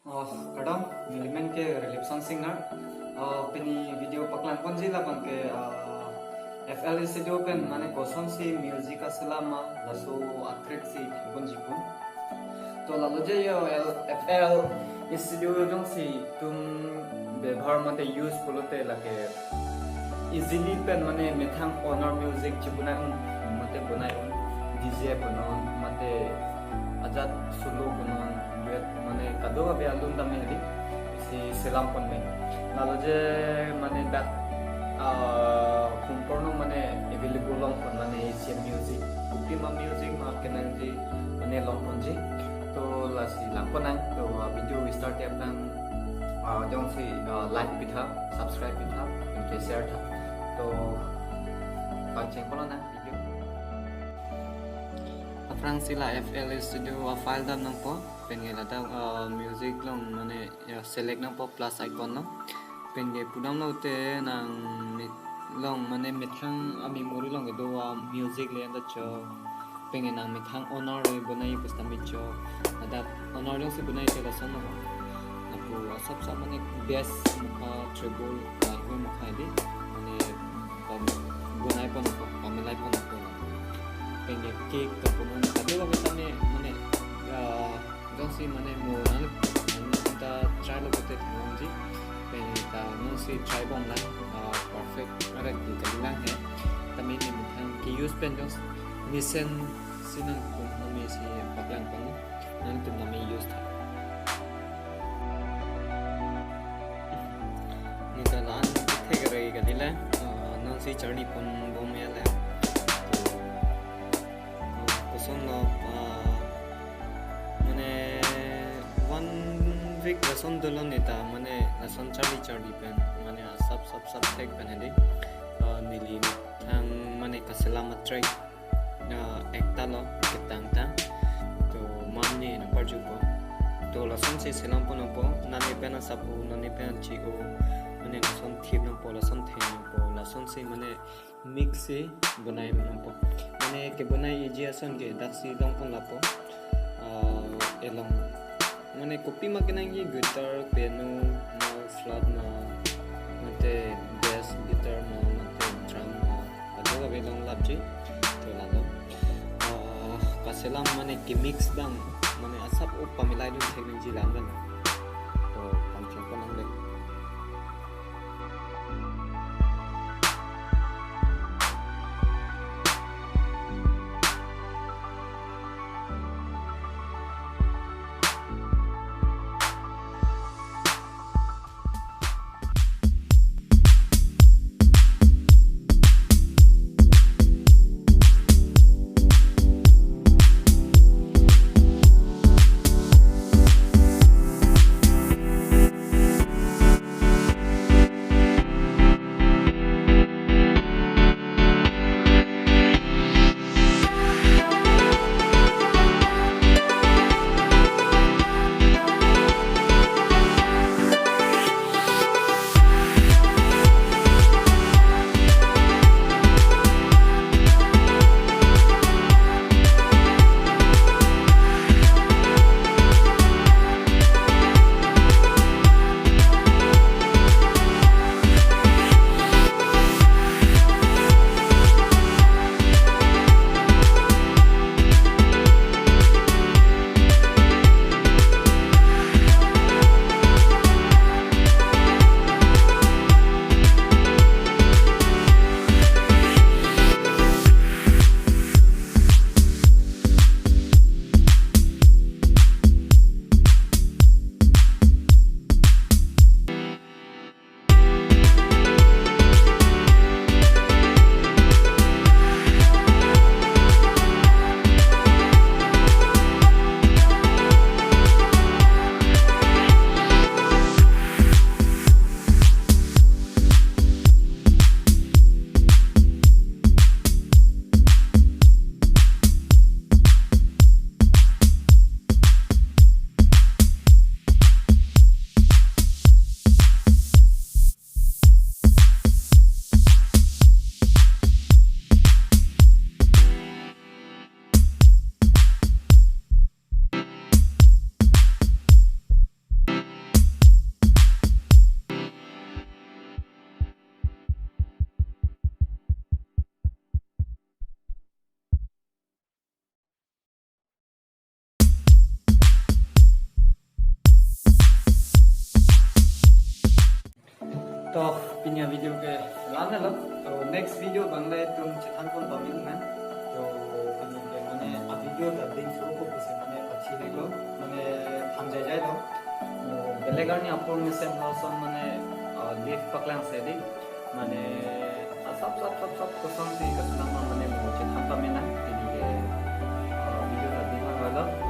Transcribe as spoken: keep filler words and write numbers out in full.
Oh, kardom, nelimen ke Relief Song Singer. Oh, pini video paklangponji labang ke, ah, F L Studio pen mane kosonsi music aselam ma, laso akrek si ponji pu. To lalo je yo L-, F L Studio jongsi itum bebhar mate use pulote lake easily pen mane methang owner music chibonai un mate bonai un, D J punon mate ajat solo punon, duet mane kadokave alun dam hedi si selam pon me. Lalo je mane dak, ah, kumpor no mane available longpon mane isi music, kopima music ma kenangji mane longponji. To lasi langpon nang, to, ah, video start ya nang, ah, jongsi, ah, like pitha, subscribe pitha, anke share tha. To pangcheng pon nang video. Aphrangsi la F L Studio a file dam nangpo, pen ke ladak, ah, music along mane ya select nangpo plus icon along. Pen ke pudam lote nang mit-, along mane methang a memory along kedo a music le anda cho. Pen ke nang methang owner le bonai pusitame cho. Ladak owner alongsi bonai te lason no. Lapu asap sap mane bass mukha, treble, ah, ho mukha hedi. Mane pam-, bonai ponpo, pamilai ponpo. Pen ke kick to punon kadokave tame mane, ah, jongsi mane mo nang, nang ta try lo kote thangji. Pen ta nangsi try bom lang, ah, perfect arak di kali lang he. Tame ne methang ke use pen jongsi mesen si nang pun nami si paklang pang nangtum tame use tha. Neta la-an thek re kali le, ah, nangsi charli pon bom ya le. To, ah, kosonlo, ah, mane one week lason dolo neta, mane lason charli charli pen, mane asap sap sap thek pen hedi, ah, neli thang mane kaselam atrack, ah, ekta lo ketang ta. To mane na parjupo. To lasonsi selam pon nangpo, nani pen asapu, nani pen chi-o, mane lason thip nangpo, lason theng nangpo, lasonsi mane mix si bonai nangpo. Mane kebonai eji ason ke daksi longpon lapo. Ah, along mane kopima kenangji guitar, piano, ma flat ma, mate bass guitar ma, mate drum ma, kadokave along lapji. To lalo. Ah, kaselam mane ke mix bang, mane asap o pamilai dun thek nangji lang kan. To pangcheng pon nang le. Video ta ding suru ko pusi mane pachi helo, mane thangjai jai do. Mo beleg arni apor mesen lason mane, uh, live paklang sedi. Mane asap sap sap sap kosonsi kasinema mane mo chethan pamena. Pini ke, uh, video ta ding halo.